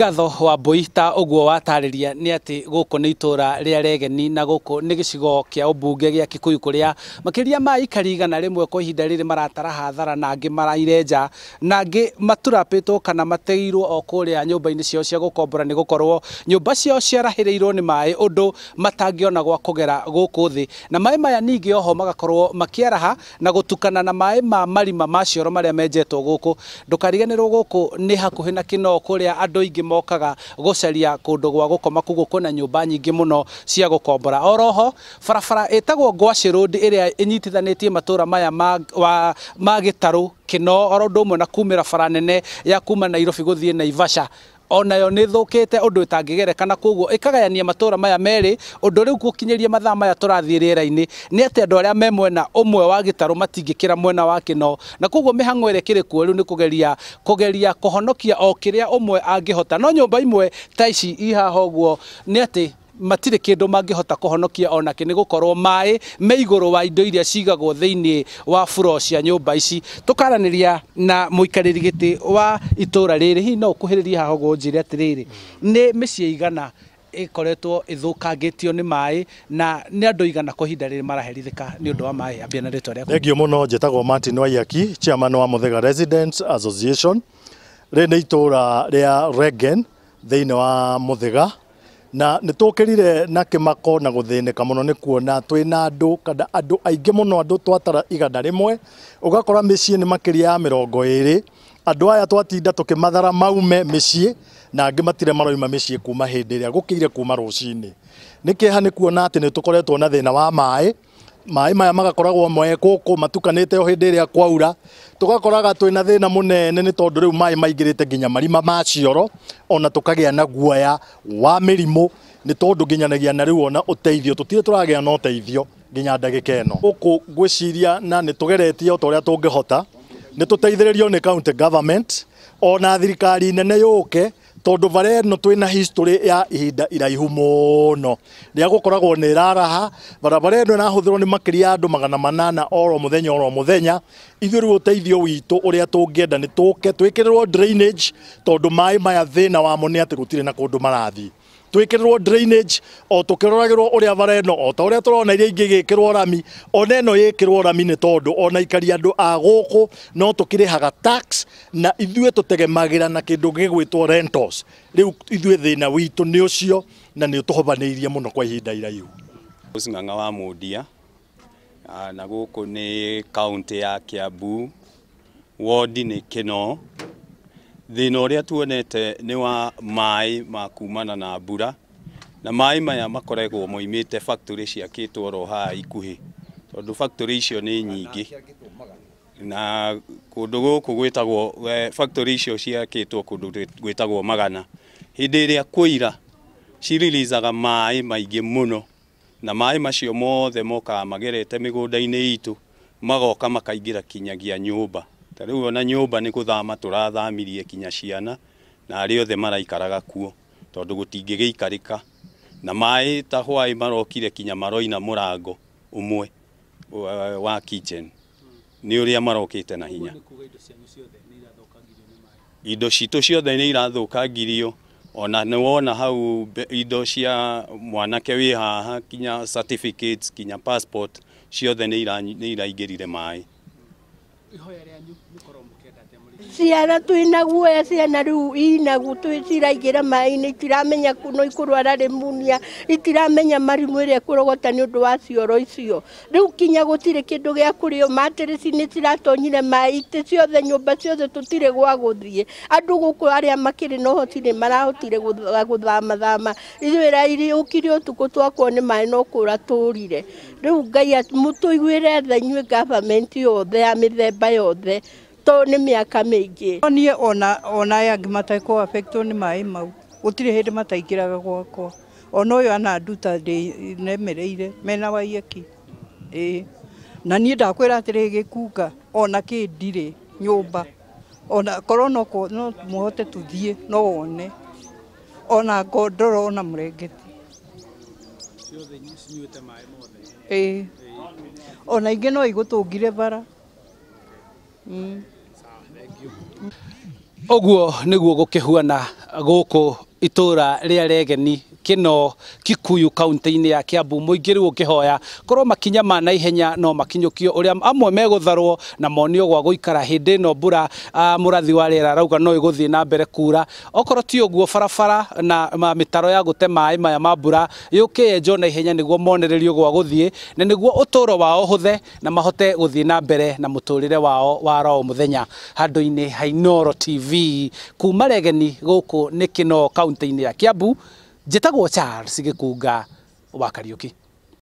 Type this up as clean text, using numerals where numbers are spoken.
Ngatho wa mbui ta ũguo watarĩria nĩ atĩ gũkũ nĩ itũra rĩa Regeni na gũkũ nĩ gĩcigo kĩa ũmbunge gĩa Kikuyu kũrĩa makĩria ma aikari 100 kwa ihinda rĩrĩ maratara hathara na angĩ maraire nja na angĩ maturapĩtwo kana mateirwo o kũrĩa nyũmba-inĩ ciao cia gũkombora nĩ gũkorwo nyũmba ciao ciarahĩrĩirwo nĩ maĩ ũndũ matangĩona gwa kũgera gũkũ thĩ, na maĩ maya ningĩ oho magakorwo makĩaraha na gũtukana na maĩ ma marima ma cioro marĩa menjetwo gũkũ. Ndũkariganĩrwo gũkũ nĩ hakuhĩ na Kinoo kũrĩa andũ aingĩ mokaga gũcaria kũndũ gwa gũkoma, koguo kwĩna nyũmba nyingĩ mũno cia gũkombora. Oroho barabara ĩtagwo Ngwacĩ Road ĩrĩa ĩnyitithanĩtie matũra maya ma Gĩtarũ, Kinoo oro ũndũ ũmwe na kumĩra bara nene ya kuma Nairobi gũthiĩ Naivasha onayo nĩ thũkĩte ũndũ ĩtangĩgereka, na koguo ĩkagayania matũra maya merĩ ũndũ rĩu gũkinyĩria mathaa maya tũrathiĩ rĩera-inĩ nĩ atĩ andũ arĩa me mwena ũmwe wa Gĩtarũ matingĩkĩra mwena wa Kinoo, na koguo mĩhang'o ĩrĩa ĩkĩrĩ kuo rĩu nĩ kũgeria kũhonokia o kĩrĩa ũmwe angĩhota. No nyũmba imwe ta ici i haha ũguo nĩ atĩ matirĩ kĩndũ mangĩhota kũhonokia onakĩ nĩ gũkorwo maĩ me igũrũ wa indo iria cigagwo thĩinĩ wa buro cia nyũmba ici. Tũkaranĩria na mũikarĩri gĩtĩ wa itũra rĩrĩ, hihi no ũkuhĩrĩrie haha ũguo ũnjĩre atĩrĩrĩ, nĩ mĩciĩ igana ĩkoretwo ĩthũkangĩtio nĩ maĩ na nĩ andũ igana kwa ihinda rĩrĩ maraherithĩka nĩ ũndũ wa maĩ? Ambia na rĩtwa rĩaku. Thengiũ mũno, njĩtagwo Martin Waiyaki, chairman wa Muthaiga Residents Association. Rĩrĩ nĩ itũra rĩa Regen thĩinĩ wa Muthaiga, na nĩ tũkĩrire na kĩmako na gũthĩnĩka mũno nĩ kuona twĩna andũ kana andũ aingĩ mũno, andũ twatara 100, ũgakora mĩciĩ nĩ makĩria ya 20. Andũ aya twatinda tũkĩmathara maume mĩciĩ na angĩ matirĩ maroima mĩciĩ kuma hĩndĩ ĩrĩa gũkĩire kuma rũcinĩ. Nĩ kĩeha nĩ kuona atĩ nĩ tũkoretwo na thĩna wa maĩ. Maĩ maya magakoragwo me gũkũ matukanĩte o hĩndĩ ĩrĩa kwaura, tũgakoraga twĩna thĩna mũnene nĩ tondũ rĩu maĩ maingĩrĩte nginya marima ma cioro, ona tũkagĩa na guoya wa mĩrimũ nĩ tondũ nginyanagia na rĩu ona ũteithio tũtirĩ tũragĩa na ũteithio nginya ndagĩka ĩno. Gũkũ ngwĩciria na nĩ tũgeretie o ta ũrĩa tũngĩhota, nĩ tũteithĩrĩrio nĩ county government ona thirikari nene yũke, tondũ bara ĩno twĩna history ya ihinda iraihu mũno rĩa gũkoragwo nĩ ĩraraha. Barabara ĩno ĩrahũthĩrwo nĩ makĩria ya andũ 800 oro mũthenya oro mũthenya. Ithuĩ rĩu ũteithio witũ ũrĩa tũngĩenda nĩ tũke twĩkĩrĩrwo drainage, tondũ maĩ maya thĩna wamo nĩ atĩ gũtirĩ na kũndũ marathiĩ. Twĩkĩrĩrwo drainage o tũkĩroragĩrwo ũrĩa bara ĩno o ta ũrĩa tũrona iria ingĩ igĩkĩrwo rami, ona ĩno ĩkĩrwo rami nĩ tondũ ona aikari andũ a gũkũ no tũkĩrĩhaga tax na ithuĩ tũtegemagĩra na kĩndũ gĩgwĩtwo rentals. Rĩu ithuĩ thĩna witũ nĩ ũcio na nĩ ũtũhobanĩirie mũno kwa ihinda iraihu. Ng'ang'a wa Mundia, na gũkũ nĩ kaunti ya Kiambu, ward nĩ Kinoo. Thĩna ũrĩa tuonete nĩ wa maĩ ma kumana na mbura, na maĩ maya makoragwo moimĩte factory ciakĩtwo oro haha ikuhĩ, tondũ factory icio nĩ nyingĩ na kũndũ gũkũ gwĩtagwo factory icio ciakĩtwo kũndũ gwĩtagwo Magana. Hĩndĩ ĩrĩa kũira cirilizaga maĩ maingĩ mũno, na maĩ macio mothe mokaga magerete mĩgũnda-inĩ itũ magoka makaingĩra kinyagia nyũmba. Ta rĩu ona nyũmba nĩ gũthama tũrathamirie kinya ciana na arĩa othe maraikaraga kuo, tondũ gũtingĩgĩikarĩka. Na maĩ ta hwaĩ marokire kinya maroina mũrango ũmwe wa kitchen nĩ ũrĩa marokĩte na hinya. Indo citũ ciothe nĩ irathũkangirio, ona nĩ wona hau indo cia mwanake wĩ haha kinya certificates kinya passport ciothe nĩ iraingĩrire maĩ. Ciana twĩna guoya, ciana rĩu inaguo ciraingĩra maĩ-inĩ, itiramenya no ikũrwara pneumonia, itiramenya marimũ ĩrĩa ĩkũrogota nĩ ũndũ wa cioro icio. Rĩu kinya gũtirĩ kĩndũ gĩa kũrĩo, matĩrĩci nĩ ciratonyire maĩ, itĩ ciothe, nyũmba ciothe tũtirĩ gwa gũthiĩ. Andũ gũkũ arĩa makĩrĩ na ũhoti nĩ marahotire gũthamathama, ithuĩ ũkire ũtukũ twakwo nĩ maĩ no kũra tũrire. Rĩu Ngai mũtũiguĩre tha inyuĩ government yothe ya mĩthemba yothe, to nĩ mĩaka mĩingĩ. Niĩ ona aya angĩ matekũ affectwo nĩ maĩ mau, gũtirĩ hĩndĩ mataingĩraga gwakwa. Ona ũyũ ananduta ndĩnemereire mena Waiyaki. Ĩĩ. Na niĩ ndakwĩra atĩrĩ gĩkunga ona kĩ ndirĩ nyũmba, ona korwo no mũhote tũthiĩ no wone, ona ngondoro ona mũrengeti ciothe cinyuĩte maĩ mothe. Ĩĩ. Ona ingĩ no igũtũngire bara. Ũguo nĩguo gũkĩhuana gũkũ itũra rĩa Regeni Kĩno Kikuyu kaunti-inĩ ya Kiambu. Mũingĩ rĩu ũkĩhoya korwo makinya ma naihenya no makinyũkio ũrĩa amwe megũtharwo na monio gwa gũikara hĩndĩ ĩno mbura mũrathi wa rĩera arauga no ĩgũthiĩ na mbere kura. Okorwo ti ũguo barabara na mĩtaro ya gũte maĩ maya ma mbura yũke yenjwo na ihenya nĩguo monererio gwa gũthiĩ na nĩguo ũtũro wao ũhũthe na mahote gũthiĩ na mbere na mũtũrĩre wao wa ro mũthenya. Handũ-inĩ ha Inooro TV kuma Regeni gũkũ nĩ Kĩno kaunti-inĩ ya Kiambu, njĩtagwo Charles Gĩkunga wa Kariũki.